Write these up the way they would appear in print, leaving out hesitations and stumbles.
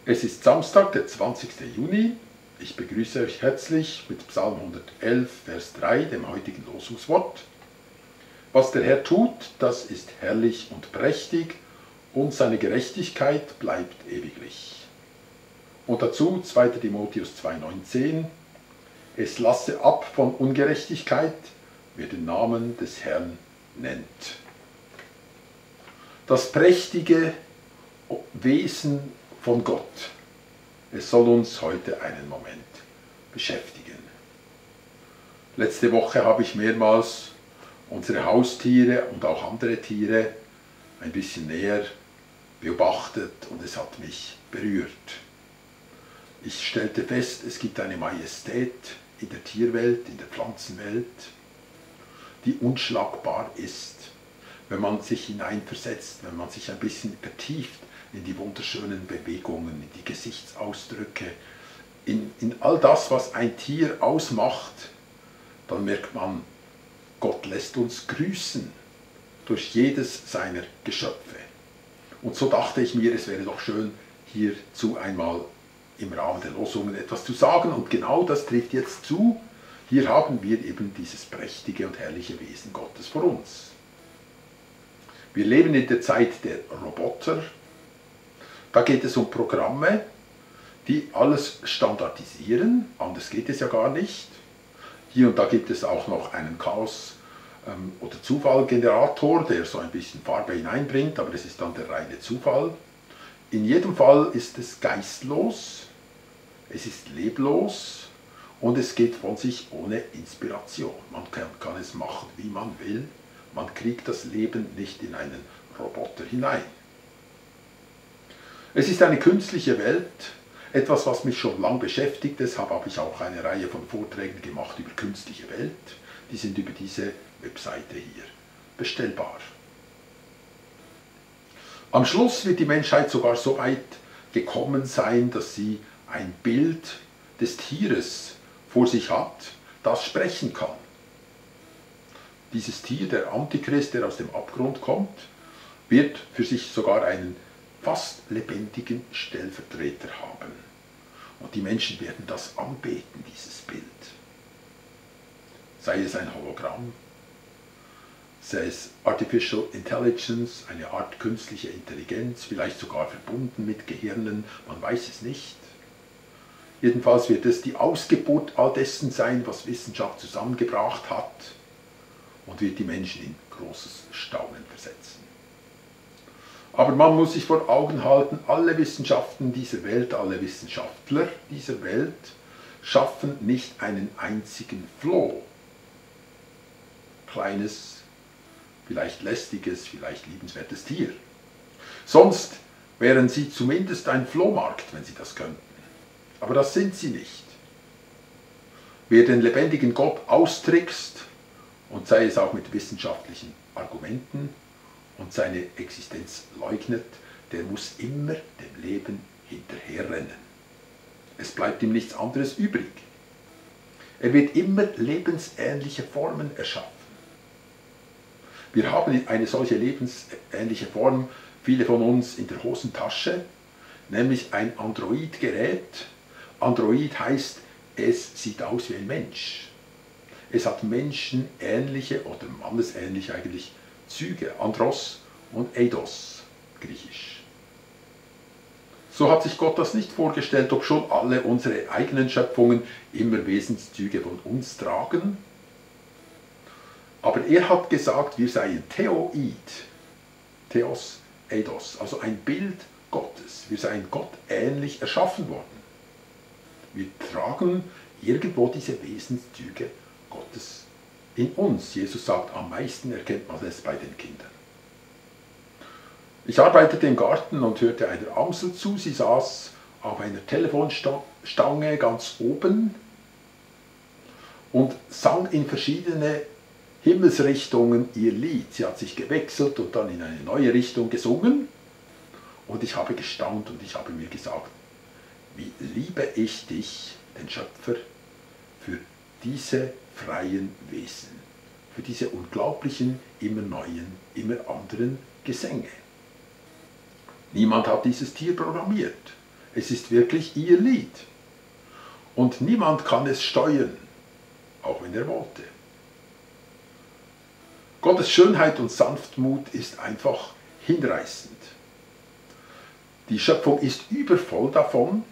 Es ist Samstag, der 20. Juni. Ich begrüße euch herzlich mit Psalm 111, Vers 3, dem heutigen Losungswort. Was der Herr tut, das ist herrlich und prächtig, und seine Gerechtigkeit bleibt ewiglich. Und dazu 2. Timotheus 2,19: Es lasse ab von Ungerechtigkeit, wer den Namen des Herrn nennt. Das prächtige Wesen von Gott. Es soll uns heute einen Moment beschäftigen. Letzte Woche habe ich mehrmals unsere Haustiere und auch andere Tiere ein bisschen näher beobachtet und es hat mich berührt. Ich stellte fest, es gibt eine Majestät in der Tierwelt, in der Pflanzenwelt, die unschlagbar ist, wenn man sich hineinversetzt, wenn man sich ein bisschen vertieft in die wunderschönen Bewegungen, in die Gesichtsausdrücke, in all das, was ein Tier ausmacht, dann merkt man, Gott lässt uns grüßen durch jedes seiner Geschöpfe. Und so dachte ich mir, es wäre doch schön, hierzu einmal im Rahmen der Losungen etwas zu sagen. Und genau das trifft jetzt zu. Hier haben wir eben dieses prächtige und herrliche Wesen Gottes vor uns. Wir leben in der Zeit der Roboter. Da geht es um Programme, die alles standardisieren, anders geht es ja gar nicht. Hier und da gibt es auch noch einen Chaos- oder Zufallgenerator, der so ein bisschen Farbe hineinbringt, aber es ist dann der reine Zufall. In jedem Fall ist es geistlos, es ist leblos und es geht von sich ohne Inspiration. Man kann es machen, wie man will, man kriegt das Leben nicht in einen Roboter hinein. Es ist eine künstliche Welt, etwas, was mich schon lange beschäftigt. Deshalb habe ich auch eine Reihe von Vorträgen gemacht über künstliche Welt. Die sind über diese Webseite hier bestellbar. Am Schluss wird die Menschheit sogar so weit gekommen sein, dass sie ein Bild des Tieres vor sich hat, das sprechen kann. Dieses Tier, der Antichrist, der aus dem Abgrund kommt, wird für sich sogar einen fast lebendigen Stellvertreter haben. Und die Menschen werden das anbeten, dieses Bild. Sei es ein Hologramm, sei es Artificial Intelligence, eine Art künstliche Intelligenz, vielleicht sogar verbunden mit Gehirnen, man weiß es nicht. Jedenfalls wird es die Ausgeburt all dessen sein, was Wissenschaft zusammengebracht hat, und wird die Menschen in großes Staunen versetzen. Aber man muss sich vor Augen halten, alle Wissenschaften dieser Welt, alle Wissenschaftler dieser Welt schaffen nicht einen einzigen Floh. Kleines, vielleicht lästiges, vielleicht liebenswertes Tier. Sonst wären sie zumindest ein Flohmarkt, wenn sie das könnten. Aber das sind sie nicht. Wer den lebendigen Gott austrickst, und sei es auch mit wissenschaftlichen Argumenten, und seine Existenz leugnet, der muss immer dem Leben hinterherrennen. Es bleibt ihm nichts anderes übrig. Er wird immer lebensähnliche Formen erschaffen. Wir haben eine solche lebensähnliche Form, viele von uns, in der Hosentasche, nämlich ein Android-Gerät. Android heißt, es sieht aus wie ein Mensch. Es hat menschenähnliche oder mannesähnliche eigentlich Züge, Andros und Eidos, griechisch. So hat sich Gott das nicht vorgestellt, obschon alle unsere eigenen Schöpfungen immer Wesenszüge von uns tragen. Aber er hat gesagt, wir seien Theoid, Theos, Eidos, also ein Bild Gottes. Wir seien Gott ähnlich erschaffen worden. Wir tragen irgendwo diese Wesenszüge Gottes in uns. Jesus sagt, am meisten erkennt man es bei den Kindern. Ich arbeitete im Garten und hörte einer Amsel zu. Sie saß auf einer Telefonstange ganz oben und sang in verschiedene Himmelsrichtungen ihr Lied. Sie hat sich gewechselt und dann in eine neue Richtung gesungen. Und ich habe gestaunt und ich habe mir gesagt, wie liebe ich dich, den Schöpfer, für diese freien Wesen, für diese unglaublichen, immer neuen, immer anderen Gesänge. Niemand hat dieses Tier programmiert. Es ist wirklich ihr Lied. Und niemand kann es steuern, auch wenn er wollte. Gottes Schönheit und Sanftmut ist einfach hinreißend. Die Schöpfung ist übervoll davon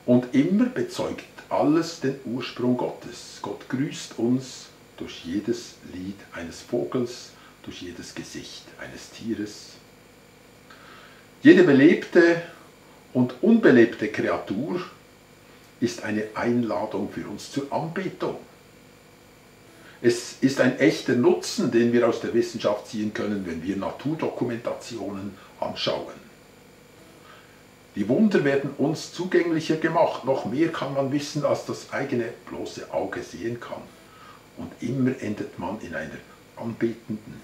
und immer bezeugt alles den Ursprung Gottes. Gott grüßt uns durch jedes Lied eines Vogels, durch jedes Gesicht eines Tieres. Jede belebte und unbelebte Kreatur ist eine Einladung für uns zur Anbetung. Es ist ein echter Nutzen, den wir aus der Wissenschaft ziehen können, wenn wir Naturdokumentationen anschauen. Die Wunder werden uns zugänglicher gemacht. Noch mehr kann man wissen, als das eigene bloße Auge sehen kann. Und immer endet man in einer anbetenden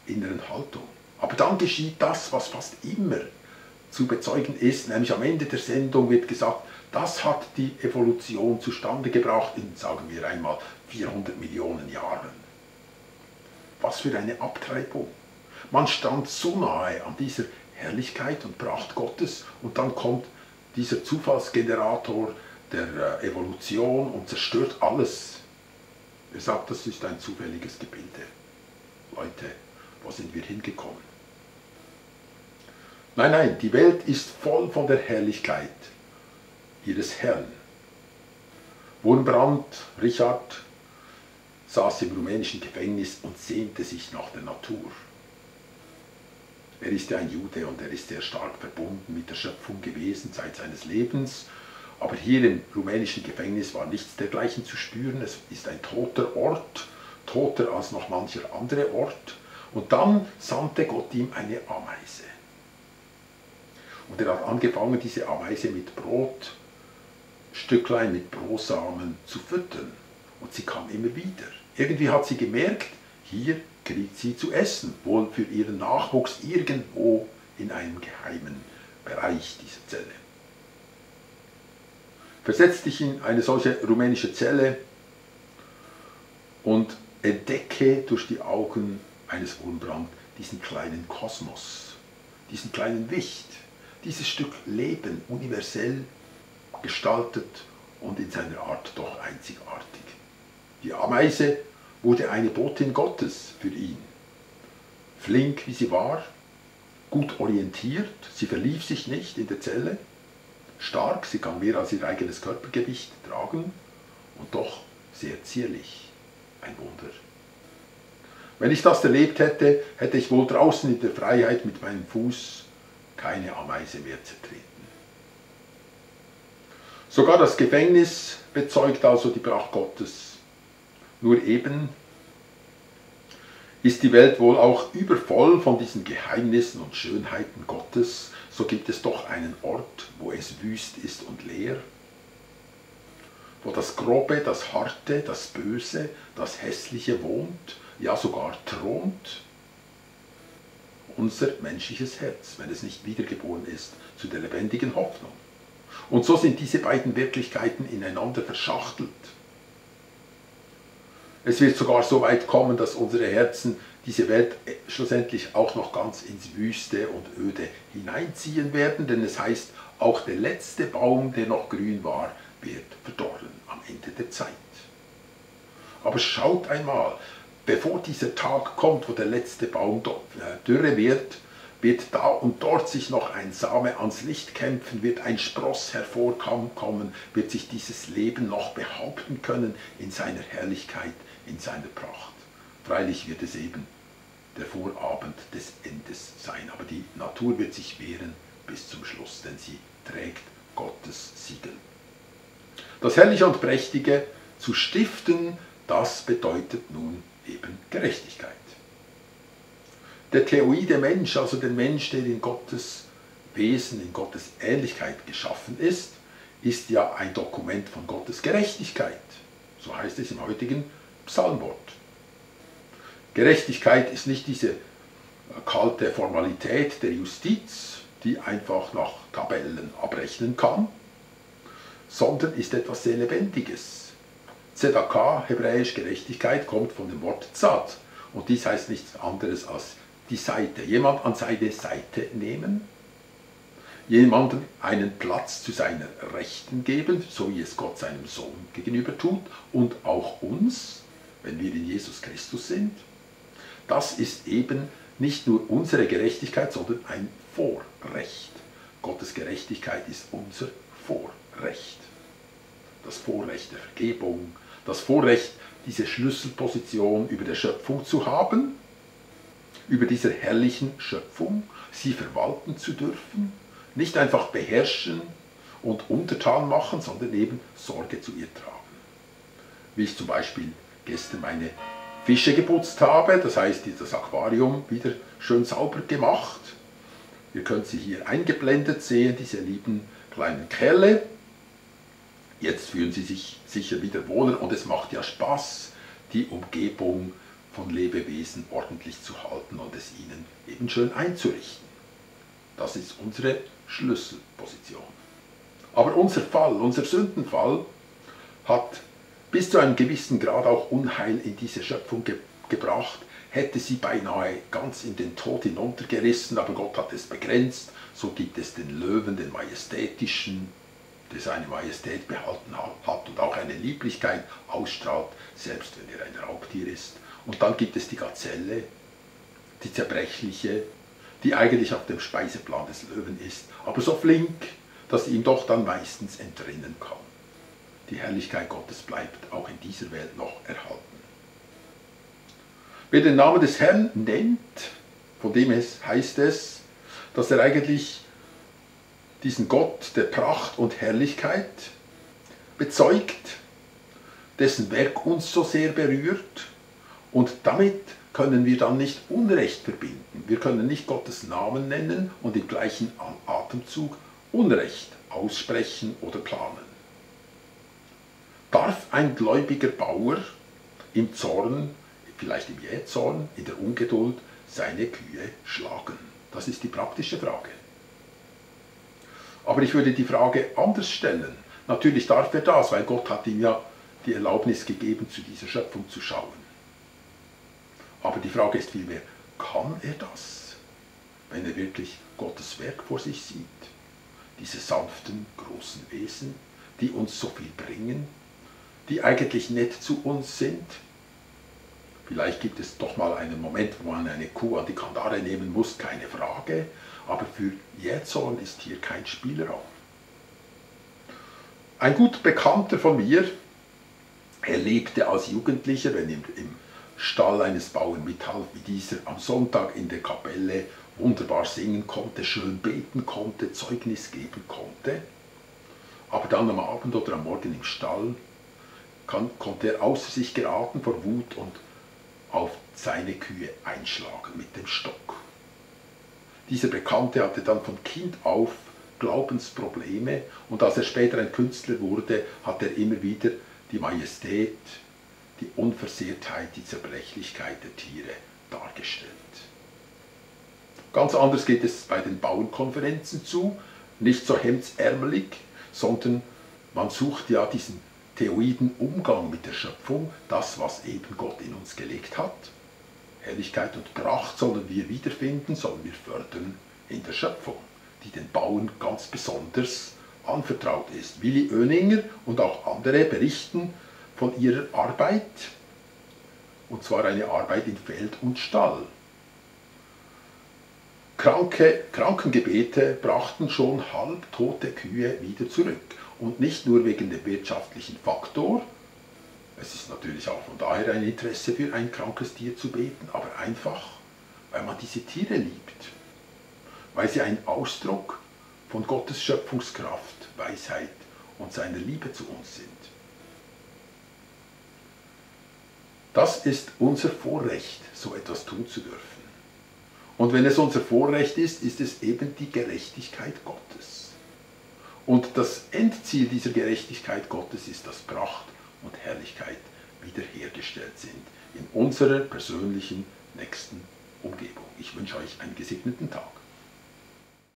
inneren Haltung. Aber dann geschieht das, was fast immer zu bezeugen ist, nämlich am Ende der Sendung wird gesagt, das hat die Evolution zustande gebracht in, sagen wir einmal, 400 Millionen Jahren. Was für eine Abtreibung. Man stand so nahe an dieser Herrlichkeit und Pracht Gottes und dann kommt dieser Zufallsgenerator der Evolution und zerstört alles. Er sagt, das ist ein zufälliges Gebilde. Leute, wo sind wir hingekommen? Nein, nein, die Welt ist voll von der Herrlichkeit ihres Herrn. Wurmbrand, Richard, saß im rumänischen Gefängnis und sehnte sich nach der Natur. Er ist ja ein Jude und er ist sehr stark verbunden mit der Schöpfung gewesen seit seines Lebens. Aber hier im rumänischen Gefängnis war nichts dergleichen zu spüren. Es ist ein toter Ort, toter als noch mancher andere Ort. Und dann sandte Gott ihm eine Ameise. Und er hat angefangen, diese Ameise mit Brotstücklein, mit Brosamen zu füttern. Und sie kam immer wieder. Irgendwie hat sie gemerkt, hier kriegt sie zu essen, wohl für ihren Nachwuchs irgendwo in einem geheimen Bereich dieser Zelle. Versetz dich in eine solche rumänische Zelle und entdecke durch die Augen eines Wurmbrand diesen kleinen Kosmos, diesen kleinen Wicht, dieses Stück Leben, universell gestaltet und in seiner Art doch einzigartig. Die Ameise wurde eine Botin Gottes für ihn. Flink wie sie war, gut orientiert, sie verlief sich nicht in der Zelle, stark, sie kann mehr als ihr eigenes Körpergewicht tragen und doch sehr zierlich. Ein Wunder. Wenn ich das erlebt hätte, hätte ich wohl draußen in der Freiheit mit meinem Fuß keine Ameise mehr zertreten. Sogar das Gefängnis bezeugt also die Pracht Gottes. Nur eben ist die Welt wohl auch übervoll von diesen Geheimnissen und Schönheiten Gottes, so gibt es doch einen Ort, wo es wüst ist und leer, wo das Grobe, das Harte, das Böse, das Hässliche wohnt, ja sogar thront. Unser menschliches Herz, wenn es nicht wiedergeboren ist, zu der lebendigen Hoffnung. Und so sind diese beiden Wirklichkeiten ineinander verschachtelt. Es wird sogar so weit kommen, dass unsere Herzen diese Welt schlussendlich auch noch ganz ins Wüste und Öde hineinziehen werden, denn es heißt, auch der letzte Baum, der noch grün war, wird verdorren am Ende der Zeit. Aber schaut einmal, bevor dieser Tag kommt, wo der letzte Baum dürre wird, wird da und dort sich noch ein Same ans Licht kämpfen, wird ein Spross hervorkommen, wird sich dieses Leben noch behaupten können in seiner Herrlichkeit, in seiner Pracht. Freilich wird es eben der Vorabend des Endes sein, aber die Natur wird sich wehren bis zum Schluss, denn sie trägt Gottes Siegel. Das Herrliche und Prächtige zu stiften, das bedeutet nun eben Gerechtigkeit. Der theoide Mensch, also der Mensch, der in Gottes Wesen, in Gottes Ähnlichkeit geschaffen ist ja ein Dokument von Gottes Gerechtigkeit. So heißt es im heutigen Psalmwort. Gerechtigkeit ist nicht diese kalte Formalität der Justiz, die einfach nach Tabellen abrechnen kann, sondern ist etwas sehr Lebendiges. Tzedakah, hebräisch Gerechtigkeit, kommt von dem Wort Tzad und dies heißt nichts anderes als die Seite. Jemand an seine Seite nehmen. jemandem einen Platz zu seiner Rechten geben, so wie es Gott seinem Sohn gegenüber tut und auch uns, wenn wir in Jesus Christus sind. Das ist eben nicht nur unsere Gerechtigkeit, sondern ein Vorrecht. Gottes Gerechtigkeit ist unser Vorrecht. Das Vorrecht der Vergebung, das Vorrecht, diese Schlüsselposition über der Schöpfung zu haben, über dieser herrlichen Schöpfung, sie verwalten zu dürfen, nicht einfach beherrschen und untertan machen, sondern eben Sorge zu ihr tragen. Wie ich zum Beispiel gestern meine Fische geputzt habe, das heißt das Aquarium wieder schön sauber gemacht. Ihr könnt sie hier eingeblendet sehen, diese lieben kleinen Kerle. Jetzt fühlen sie sich sicher wieder wohler und es macht ja Spaß, die Umgebung von Lebewesen ordentlich zu halten und es ihnen eben schön einzurichten. Das ist unsere Schlüsselposition. Aber unser Fall, unser Sündenfall, hat bis zu einem gewissen Grad auch Unheil in diese Schöpfung gebracht, hätte sie beinahe ganz in den Tod hinuntergerissen, aber Gott hat es begrenzt. So gibt es den Löwen, den Majestätischen, der seine Majestät behalten hat und auch eine Lieblichkeit ausstrahlt, selbst wenn er ein Raubtier ist. Und dann gibt es die Gazelle, die Zerbrechliche, die eigentlich auf dem Speiseplan des Löwen ist, aber so flink, dass sie ihm doch dann meistens entrinnen kann. Die Herrlichkeit Gottes bleibt auch in dieser Welt noch erhalten. Wer den Namen des Herrn nennt, von dem heißt es, dass er eigentlich diesen Gott der Pracht und Herrlichkeit bezeugt, dessen Werk uns so sehr berührt, und damit können wir dann nicht Unrecht verbinden. Wir können nicht Gottes Namen nennen und im gleichen Atemzug Unrecht aussprechen oder planen. Darf ein gläubiger Bauer im Zorn, vielleicht im Jähzorn, in der Ungeduld, seine Kühe schlagen? Das ist die praktische Frage. Aber ich würde die Frage anders stellen. Natürlich darf er das, weil Gott hat ihm ja die Erlaubnis gegeben, zu dieser Schöpfung zu schauen. Aber die Frage ist vielmehr, kann er das, wenn er wirklich Gottes Werk vor sich sieht? Diese sanften, großen Wesen, die uns so viel bringen, die eigentlich nett zu uns sind. Vielleicht gibt es doch mal einen Moment, wo man eine Kuh an die Kandare nehmen muss, keine Frage. Aber für Jähzorn ist hier kein Spielraum. Ein gut Bekannter von mir, er lebte als Jugendlicher, wenn er im Stall eines Bauern mithalf, wie dieser am Sonntag in der Kapelle wunderbar singen konnte, schön beten konnte, Zeugnis geben konnte. Aber dann am Abend oder am Morgen im Stall konnte er außer sich geraten vor Wut und auf seine Kühe einschlagen mit dem Stock. Dieser Bekannte hatte dann von Kind auf Glaubensprobleme und als er später ein Künstler wurde, hat er immer wieder die Majestät, die Unversehrtheit, die Zerbrechlichkeit der Tiere dargestellt. Ganz anders geht es bei den Bauernkonferenzen zu, nicht so hemdsärmelig, sondern man sucht ja diesen theoiden Umgang mit der Schöpfung, das, was eben Gott in uns gelegt hat. Herrlichkeit und Pracht sollen wir wiederfinden, sollen wir fördern in der Schöpfung, die den Bauern ganz besonders anvertraut ist. Willi Oeninger und auch andere berichten von ihrer Arbeit, und zwar eine Arbeit in Feld und Stall. Krankengebete brachten schon halbtote Kühe wieder zurück. Und nicht nur wegen dem wirtschaftlichen Faktor, es ist natürlich auch von daher ein Interesse für ein krankes Tier zu beten, aber einfach, weil man diese Tiere liebt, weil sie ein Ausdruck von Gottes Schöpfungskraft, Weisheit und seiner Liebe zu uns sind. Das ist unser Vorrecht, so etwas tun zu dürfen. Und wenn es unser Vorrecht ist, ist es eben die Gerechtigkeit Gottes. Und das Endziel dieser Gerechtigkeit Gottes ist, dass Pracht und Herrlichkeit wiederhergestellt sind in unserer persönlichen nächsten Umgebung. Ich wünsche euch einen gesegneten Tag.